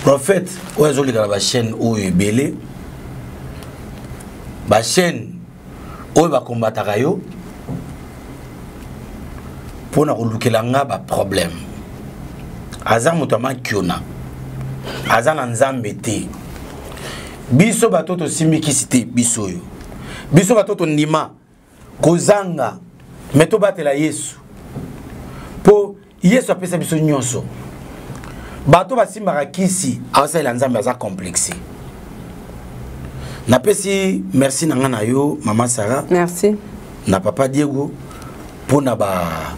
Speaker 1: prophète oyo azoleka na ba chaîne oyo ebele, ba chaîne oyo bakombataka yo mpona kolukela nga ba problème. Aza moto ya makiona, aza na Nzambe te. Biso bato tosimbi kisi te, biso oyo biso bato tondima kozanga, me tobatela Yesu mpo Yesu apesa biso nyonso. Bato basimbaka kisi aosalela Nzambe aza complexe. Napesi merci na nga na yo mama Sarah.
Speaker 2: Merci.
Speaker 1: Na papa Diego mpona ba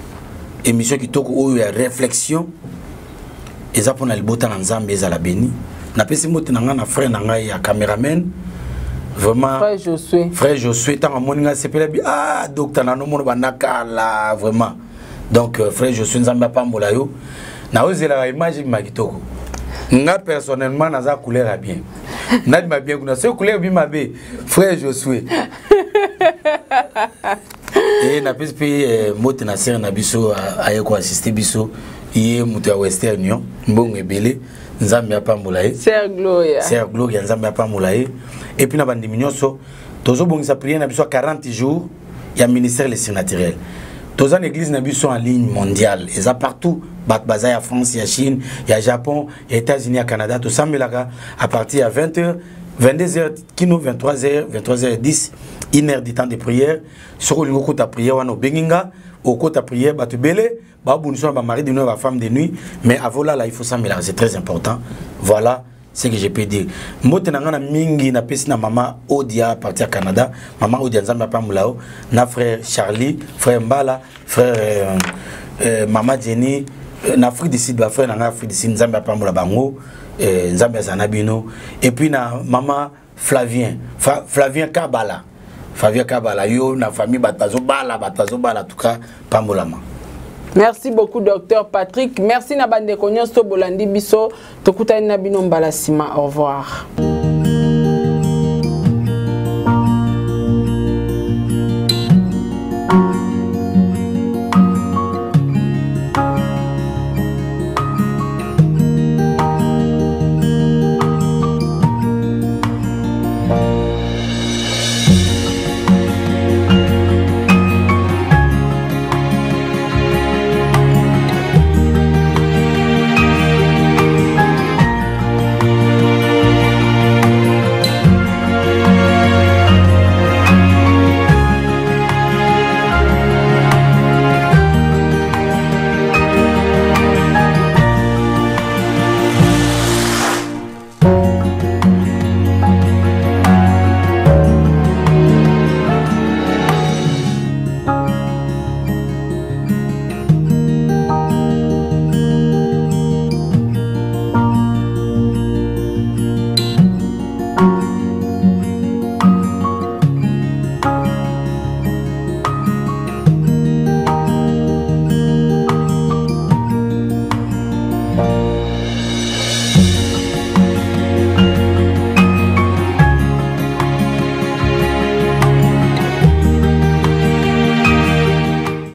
Speaker 1: émission kitoko oyo ya réflexion eza mpona libota na Nzambe ezala béni. Napesi mbote na nga na frère na ngai ya cameraman, vraiment
Speaker 2: frère Josué.
Speaker 1: Frère Josué, ntango amoni ngai sepela bi, ah docteur nanomono bandakala vraiment. Donc frère Josué, Nzambe apambola yo. Naozelaka image ebima kitoko. Nga personnellement naza couleur ya bien, nabima bien kuna. Soki couleur ebima mabe, frère Josué. E napesi mpe mbote na sere na biso aye koassiste biso, ye moto ya Western Union, mbongo ebele, Nzambe apambola ye.
Speaker 2: Sœur Gloria.
Speaker 1: Sœur Gloria, Nzambe apambola ye. Et puis na bandimi nyonso, tozobongisa prière na biso ya 40 jours ya ministère le surnaturel. Toza na église na biso en ligne mondiale, eza partout, bato baza ya France, ya Chine, ya Japon, ya États-Unis, ya Canada. Tosambelaka à partir ya 20h, 22h kino 23h, 23h10, une heure du temps de prière. Soki olingi okota prière wana, obengi nga, okota prière. Bato ebele babundisa na bamari de nuit, bafemme de nuit, mais avolala, il faut sambelaka, c'est très important. Voilà ce que je peux dire. Mbote na nga na mingi napesi na mama Odia à partir ya Canada. Mama Odia, Nzambe apambola yo, na frère Charlie, frère Mbala, frère mama Jenny na Afrique du Sud, bafrère na ngai Afrique du Sud, Nzambe apambola bango, Nzambe aza na bino. Et puis na mama Flavien, Flavien Kabala, Flavien Kabala, yo na famille bato bazobala, bato bazobala, en tout cas pambolama.
Speaker 2: Merci beaucoup docteur Patrick. Merci na bande nyonso bolandi biso. Tokutani na bino mbala sima. Au revoir.